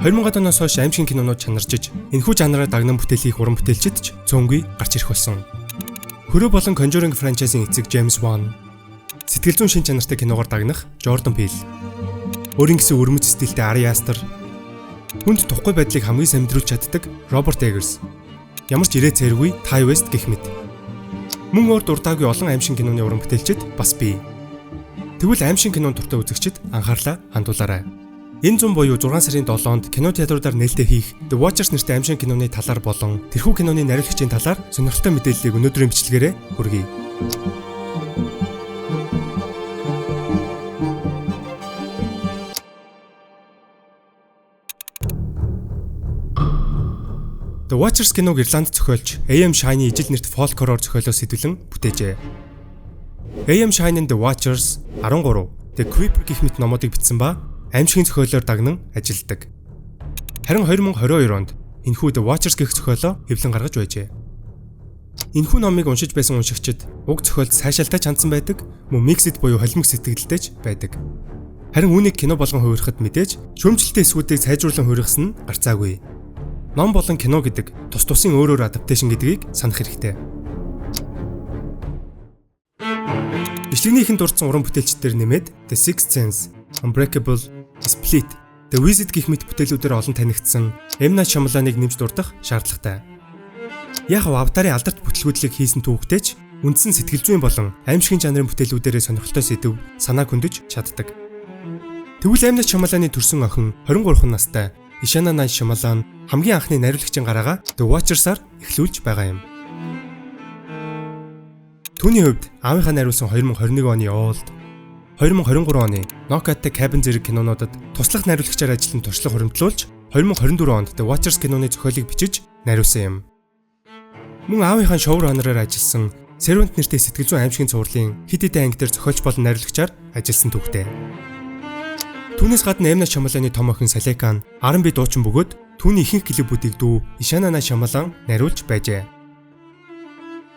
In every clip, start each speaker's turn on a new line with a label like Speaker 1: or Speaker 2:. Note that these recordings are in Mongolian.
Speaker 1: 2000-ад оноос хойш аймшгийн кинонууд чанаржиж, энэхүү жанраар дагнан бүтээлийг уран бүтээлчид ч цөөнгүй гарч ирэх болсон. Хөрөө болон Conjuring franchise-ын эцэг James Wan, сэтгэл зүйн шин чанартай киногоор дагнах Jordan Peele, өөрийн гэсэн өвөрмөц стилтэй Ari Aster, хүнд тухгүй байдлыг хамгийн сайн мэдрүүлж чаддаг Robert Eggers, ямар ч ирээ цээргүй Ty West гэх мэт. Мөн өөр дурдаагүй олон аймшгийн киноны уран бүтээлчид бас бий. Тэгвэл аймшгийн кинонд дуртай үзэгчид анхаарлаа хандуулаарай. Энэ зун буюу 6 сарын 7-нд кино театруудаар нээлттэй хийх The Watchers нэртэй аймшгийн киноны талаар болон тэрхүү киноны найруулагчийн талаар сонирхолтой мэдээллийг өнөөдрийн бичлэгээрээ хүргэе. The Watchers киног Ирланд зохиолч A.M. Shine-ы ижил нэрт folk horror зохиолоос сэдвлэн бүтээжээ. A.M. Shine-ын The Watchers 13, The Creeper гэх мэт номуудыг бичсэн ба аймшгийн зохиолоор дагнан ажилладаг. Харин 2022 онд энэхүү The Watchers гэх зохиолоо хэвлэн гаргаж байжээ. Энэхүү номыг уншиж байсан уншигчид уг зохиолд сайшаалтай ч хандсан байдаг, мөн mixed буюу холимог сэтгэлдтэй ч байдаг. Харин үүнийг кино болгон хувирахад мэдээж шүүмжлэлтэй хэсгүүдийг сайжруулан хувиргасан нь гарцаагүй. Ном болон кино гэдэг тус тусын өөр өөр adaptation гэдгийг санах хэрэгтэй. Бичлэгний ихэнд дурдсан уран бүтээлчдээр нэмээд The Sixth Sense, Unbreakable, Split, The Visit гэх мэт бүтээлүүдээр олон танигдсан M. Night Shyamalan-ыг нэмж дурдах шаардлагатай. Яг Аватарын алдарт бүтлгүүдлийг хийсэн түүхтэй ч үндсэн сэтгэл зүйн болон аймшгийн жанрын бүтээлүүдээрээ сонирхолтой сэдэв санаа хөндөж чаддаг. Тэгвэл M. Night Shyamalan-ы төрсөн охин 23 настай Ишана Night Shyamalan хамгийн анхны найруулагчийн гараагаа The Watchers-аар эхлүүлж байгаа юм. Түүний хувьд аавынхаа найруулсан 2021 оны Old, 2023 оны Knock at the Cabin зэрэг кинонуудад туслах найруулагчаар ажиллан туршлага хуримтлуулж 2024 онд The Watchers киноны зохиолыг бичиж найруулсан юм. Мөн аавынхаа showrunner-аар ажилласан Servant нэртэй сэтгэл зүйн аймшгийн цувралын хэд хэдэн анги дээр зохиолч болон найруулагчаар ажилласан түүхтэй. Түүнээс гадна M. Night Shyamalan-ы том охин Saleka R&B дуучин бөгөөд түүний ихэнх клипүүдийг дүү Ishana Night Shyamalan найруулж байжээ.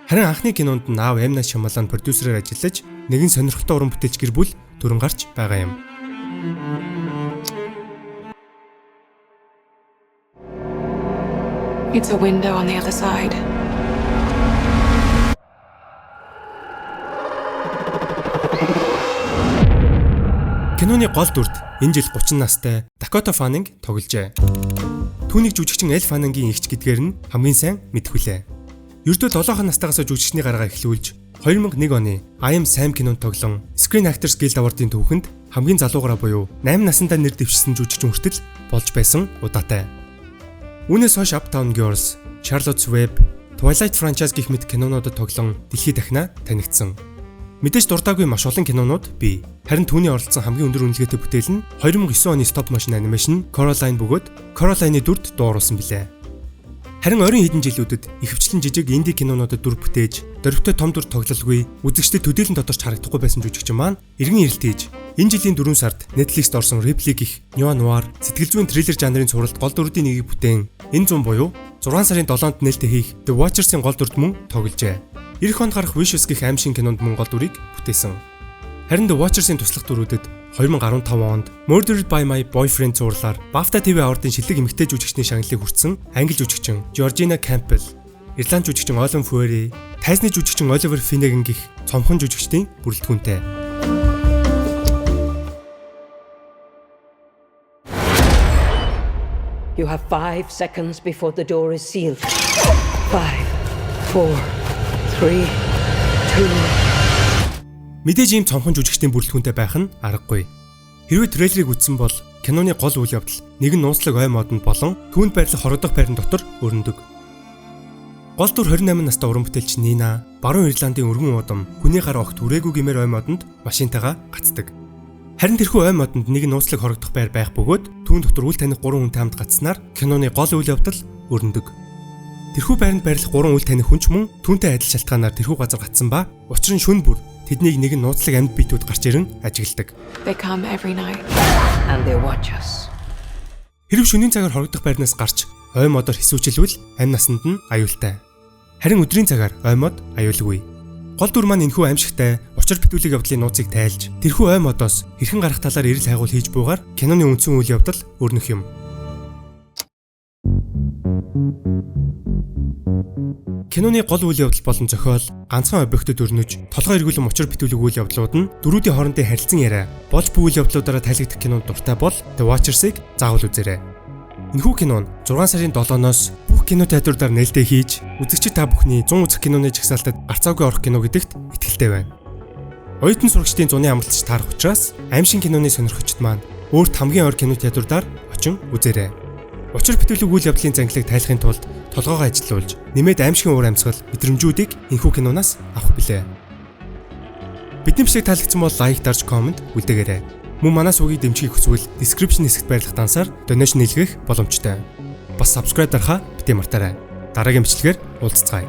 Speaker 1: Харин анхны кинонд нь аав M. Night Shyamalan продюсерээр ажиллаж нэгэн сонирхолтой уран бүтээлч гэр бүл төрөн гарч байгаа юм.
Speaker 2: It's a window on the other side.
Speaker 1: Киноны гол дүрд энэ жил 30 настай Dakota Fanning тогложээ. Түүнийг жүжигчин Elle Fanning-ийн эгч гэдгээр нь хамгийн сайн мэдэх билээ. Ердөө 7 настайгаас жүжигчний гараагаа эхлүүлж 2001 оны I Am Sam кинонд тоглон Screen Actors Guild Award-ын түүхэнд хамгийн залуугаараа буюу 8 насандаа нэр дэвшсэн жүжигчин хүртэл болж байсан удаатай. Үүнээс хойш Uptown Girls, Charlotte's Web, Twilight franchise гэх мэт кинонуудад тоглон дэлхий дахинаа танигдсан. Мэдээж дурдаагүй маш олон кинонууд бий. Харин түүний оролцсон хамгийн өндөр үнэлгээтэй бүтээл нь 2009 оны stop motion animation Coraline бөгөөд Coraline-ы дүрд дууруулсан билээ. Харин ойрын хэдэн жилүүдэд ихэвчлэн жижиг indie кинонуудад дүр бүтээж, дөрвтэй том дүр тоглолгүй, үзэгчдэд төдийлөн тодорч харагдахгүй байсан жүжигчин маань эргэн ирэлт хийж, энэ жилийн 4 сард Netflix-д орсон Ripley гэх neo noir сэтгэл зүйн триллер жанрын цувралд гол дүрүүдийн нэгийг бүтээн, энэ зун буюу 6 сарын 7-нд нээлттэй хийх The Watchers-ын гол дүрд мөн тогложээ. Ирэх онд гарах Vicious гэх аймшгийн кинонд мөн гол дүрийг бүтээсэн. Харин The Watchers-ын туслах дүрүүдэд 2015 онд Murdered by My Boyfriend цувралаар BAFTA TV Award-ын шилдэг эмэгтэй жүжигчний шагналыг хүртсэн англи жүжигчин Georgina Campbell, Ирланд жүжигчин Olin Fury, Тайзны жүжигчин Oliver Finnegan гэх цомхон жүжигчдийн бүрэлдэхүүнтэй.
Speaker 3: You have 5 seconds before the door is sealed. 5, 4, 3, 2.
Speaker 1: Мэдээж ийм цомхон жүжигчдийн бүрэлдэхүүнтэй байх нь аргагүй. Хэрвээ трейлерыг үзсэн бол киноны гол үйл явдал нэгэн нууцлаг ой модонд болон түүнд байрлах хорогдох байран дотор өрнөдөг. Гол дүр 28 настай уран бүтээлч Нина баруун Ирландын өргөн уудам хүний гар огт хүрээгүй гэмээр ой модонд машинтайгаа гацдаг. Харин тэрхүү ой модонд нэгэн нууцлаг хорогдох байр байх бөгөөд түүн дотор үл таних 3 хүнтэй хамт гацснаар киноны гол үйл явдал өрнөдөг. Тэрхүү байранд байрлах 3 үл таних хүн ч мөн түүнтэй адил шалтгаанаар тэрхүү газар гацсан ба учир нь шөнө бүр тэднийг нэгэн нууцлаг амьд биетүүд гарч ирэн ажигладаг.
Speaker 2: They come every night.
Speaker 3: And they watch us.
Speaker 1: Хэрв шөнийн цагаар хорогдох байрнаас гарч ой модоор хэсүүчилвэл амь насанд нь аюултай. Харин өдрийн цагаар ой мод аюулгүй. Гол дүр маань энэхүү аймшигтай учир битүүлэг явдлын нууцыг тайлж тэрхүү ой модоос хэрхэн гарах талаар эрэл хайгуул хийж буугаар киноны үндсэн үйл явдал өрнөх юм. Киноны гол үйл явдал болон зохиол ганцхан объектод өрнөж, толгой эргүүлэн учир битүүлэг үйл явдлууд нь дүрүүдийн хоорондын харилцан яриа болж буй үйл явдлуудаараа тайлагдах кинонд дуртай бол The Watchers-ыг заавал үзээрэй. Энэхүү кино нь 6 сарын 7-оос бүх кино театруудаар нээлттэй хийж, үзэгчид та бүхний 100 үзэх киноны жагсаалтад гарцаагүй орох кино гэдэгт итгэлтэй байна. Оюутан сурагчдын зуны амралтч таарах учраас аймшгийн киноны сонирхогчид маань өөрт хамгийн ойр кино театруудаар очин үзээрэй. Учир битүүлэг үйл явдлын зангилыг тайлахын тулд толгойгоо ажилуулж, нэмээд аймшгийн уур амьсгал, мэдрэмжүүдийг энэхүү киноноос авах билээ. Бидний бичлэг таалагдсан бол like дарж, comment үлдээгээрэй. Мөн манай сувгийг дэмжихийг хүсвэл description хэсэгт байрлах дансаар donation нийлгэх боломжтой. Бас subscribe дарахаа битгий мартаарай. Дараагийн бичлэгээр уулзацгаая.